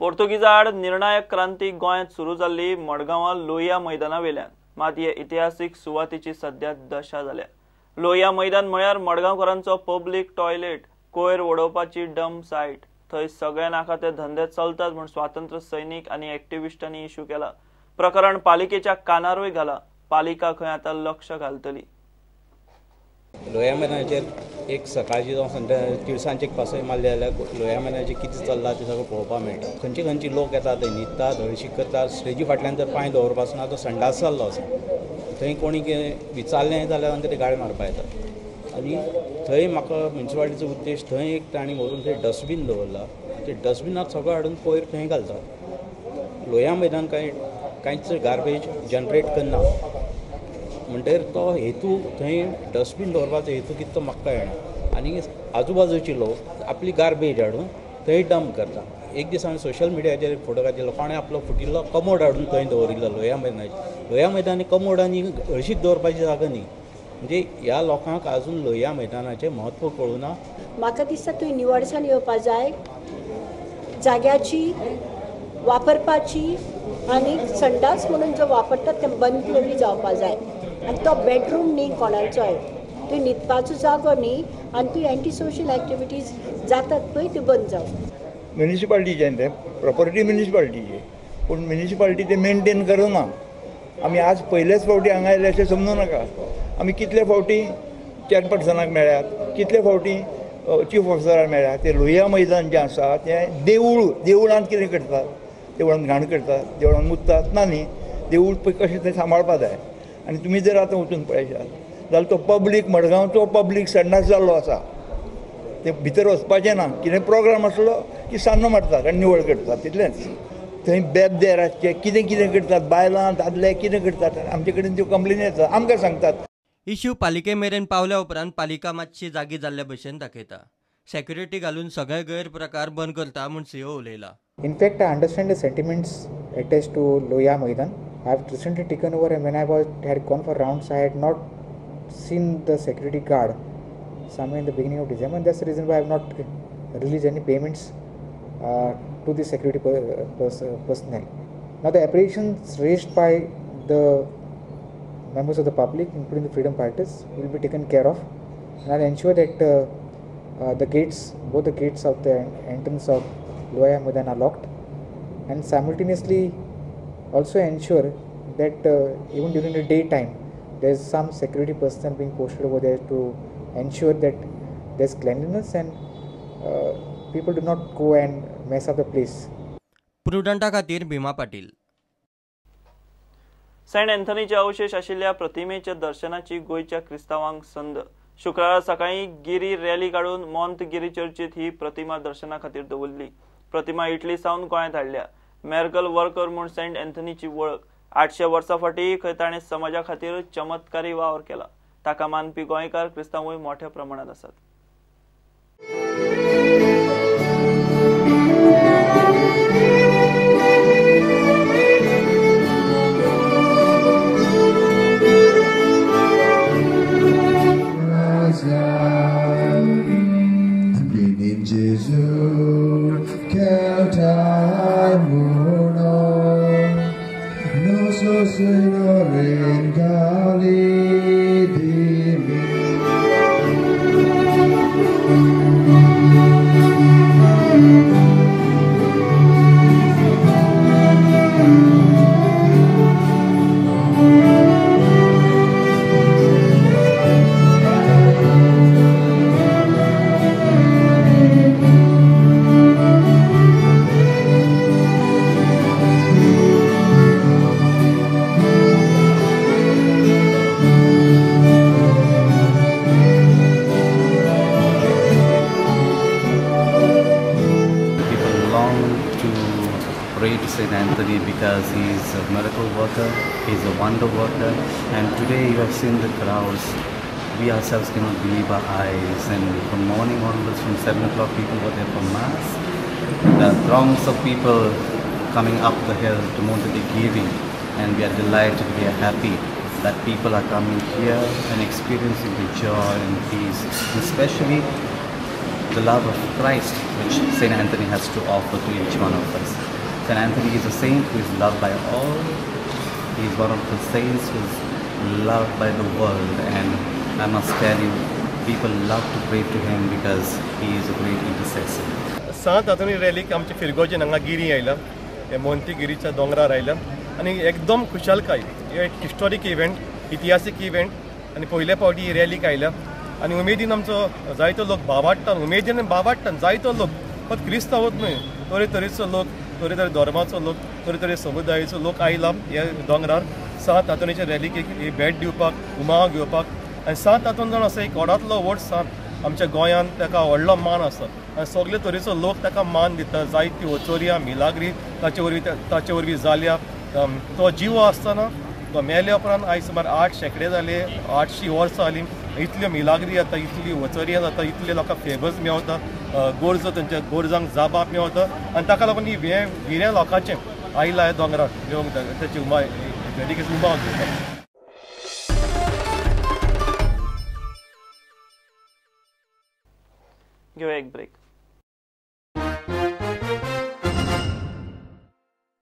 पोर्तुगीजा आड निर्णायक क्रांती गोंयांत सुरू जाल्ली मडगांवां लोहिया मैदाना वेल्यान। मात हे इतिहासीक सुवातेची सध्या दशा जाल्या। लोहिया मैदान म्हळ्यार मडगांवकारांचो पब्लीक टॉयलेट, कोयर वडोवपाची डंप सायट। थंय सगळे नाका ते धंदे चलतात म्हूण स्वातंत्र्य सैनिक आनी एक्टिविस्टांनी इश्यू केला। प्रकरण पालिकेच्या कानारूय घाला। पालिका खंय आतां लक्ष घालतली। लोहिया मैदानाचेर एक सकाळची जावं संध्या तिळसांजचे एक पासय मारली जाल्यार लोहिया मैदानाचेर कितें चल्लां तें सगळें पळोवपाक मेळटा। खंयचे खंयचे लोक येतात, थंय न्हिदतात, हळशीक करतात। स्टेजी फाटल्यान जर पांय दवरपा आसना तो संडास जाल्लो आसा, थंय कोणी कितें विचारलें जाल्यार तांकां ते गाळी मारपा येतात। आनी थंय म्हाका म्युनिसिपालिटीचो उद्देश, थंय एक तांणी व्हरून थंय डस्टबीन दवरला, ते डस्टबिनात सगळो हाडून कोयर थंय घालतात। लोहिया मैदान कांय कांयच गार्बेज जनरेट करना, म्हणटकीर तो हेतू थंय डस्टबीन दवरपाचो हेतू कितें तो म्हाका कळना। आनी आजूबाजूचे लोक आपली गार्बेज हाडून थंय डंप करता। एक दीस हांवें सोशल मिडियाचेर फोटो घातिल्लो, कोणें आपलो फुटिल्लो कमोड हाडून थंय दवरिल्लो लोहिया मैदानाचेर। लोहिया मैदानी कमोड आनी हळशीक दवरपाची जागा न्ही। म्हणजे ह्या लोकांक आजून लोहिया मैदानाचें म्हत्व कळूं ना। म्हाका दिसता थंय निवळसाण येवपा जाय, जाग्याची वापरपाची, आनी संडास म्हणून जो वापरतात ते बंद बी जावपा जाय। आनी तो बेडरूम न्ही कोणाचोय, थंय न्हिदपाचो जागो न्ही, आनी थंय एंटी सोशल एक्टिविटीज जातात पळय त्यो बंद जावं। म्युनिसिपालिटीचें तें प्रॉपर्टी म्युनिसिपालिटीची, पूण म्युनिसिपालिटी तें मेनटेन करना। आमी आज पयलेच फावटी हांगा आयले अशें समजूं नाका। आमी कितले फावटी चेअरपर्सनाक मेळ्यात, कितले फावटी चीफ ऑफिसराक मेळ्यात। ते लोहिया मैदान जें आसा तें देवूळ, देवळांत कितें करतात, देवळांत घाण करतात, देवळांत मुततात ना न्ही। देवूळ पळय कशें तें सांबाळपा जाय। आनी तुमी जर आतां वचून पळयशात जाल्यार तो पब्लीक, मडगांवचो पब्लीक संडास जाल्लो आसा, ते भितर वचपाचें ना। कितें प्रोग्राम आसलो की सान्नां मारतात आनी निवळ करतात तितलेंच। थंय बेबदे रातचे कितें कितें करतात, बायलां दादले कितें करतात, आमचे कडेन त्यो कंप्लेनी येतात, आमकां सांगतात। इश्यू पालिके मेरेन पावल्या उपरांत पालिका मातशी जागी जाल्ल्या भशेन दाखयता। सेक्युरिटी घालून सगळे गैरप्रकार बंद करता म्हूण CO उलयला। In fact, I understand the sentiments attached to Lohia Maidan. I have recently taken over, and when I had gone for rounds, I had not seen the security guard somewhere in the beginning of December, and that's the reason why I have not released any payments to the security personnel. Now, the apprehensions raised by the members of the public, including the freedom fighters, will be taken care of, and I'll ensure that the gates, both the gates of the entrance of Lohia Maidan are locked, and simultaneously also ensure that even during the daytime there is some security personnel being posted over there to ensure that there is cleanliness and people do not go and mess up the place. प्रुडंटा खातीर भीमा Patil. Saint अँथनीचे अवशेष आशिल्ल्या प्रतिमेच्या दर्शनाची गोंयच्या क्रिस्तांवांक संद। शुक्रारा सकाळी Giri rally काडून मोंत गिरी चर्चीत ही प्रतिमा दर्शना खातीर दवरली। प्रतिमा इटली सावन गोंयांत हाडल्या। मेरकल वर्कर म्हूण सेंट अँथनीची वळख। 800 वर्सां फाटीं खंय ताणें समाजा खातीर चमत्कारी वावर केला। ताका मानपी गोंयकार क्रिस्तांवूय मोठ्या प्रमाणात आसात। Saint Anthony because he is a miracle worker, he is a wonder worker, and today you have seen the crowds. We ourselves cannot believe our eyes, and from morning onwards, from 7 o'clock, people were there for mass. The throngs of people coming up the hill to Monte de Giri, and we are delighted, we are happy that people are coming here and experiencing the joy and peace, and especially the love of Christ which Saint Anthony has to offer to each one of us. St. Anthony is a saint who is loved by all. He is one of the saints who is loved by the world, and I must tell you, people love to pray to him because he is a great intercessor. Sant Anthony रॅलीक आमचे फिरगोजेन हांगा गिरी आयला, हे मोंतीगिरीच्या दोंगरार आयला आनी एकदम खुशालकाय, एक हिस्टोरीक इव्हेंट, इतिहासीक इव्हेंट आनी पयले फावटी ही रॅलीक आयल्या आनी उमेदीन आमचो जायतो लोक बाबाडटान, उमेदीन बाबाडटान जायतो लोक, फक्त क्रिस्तांवूच न्हय, तरेतरेचो लोक, तरेतरे धर्माचो लोक, तरेतरे समुदायाचो लोक आयला ह्या दोंगरार सांत आंतोनीच्या रॅलीक एक भेट दिवपाक, उमाव घेवपाक. आनी सांत आंतोन जावन आसा एक व्हडांतलो व्हड सांत आमच्या गोंयांत, ताका व्हडलो मान आसा आनी सगळे तरेचो लोक ताका मान दिता. जायती ओचोरिया मिलाग्री ताचे वरवीं जाल्या. तो जिवो आसतना, तो मेल्या उपरांत आयज सुमार 8 शेंकडे जाले, 800 वर्सां जालीं, इतल्यो मिलाग्री जाता, इतली वचरिया जाता, इतले लोकांक फेवर्स मेवता, गोरजो तेंच्या गोरजांक जाबाप मेवता आनी ताका लागून ही हें विऱ्या लोकांचें आयला दोंगरार येवंक ताची उमा डेडिकेशन उमा घेवपाक. घेवया एक ब्रेक.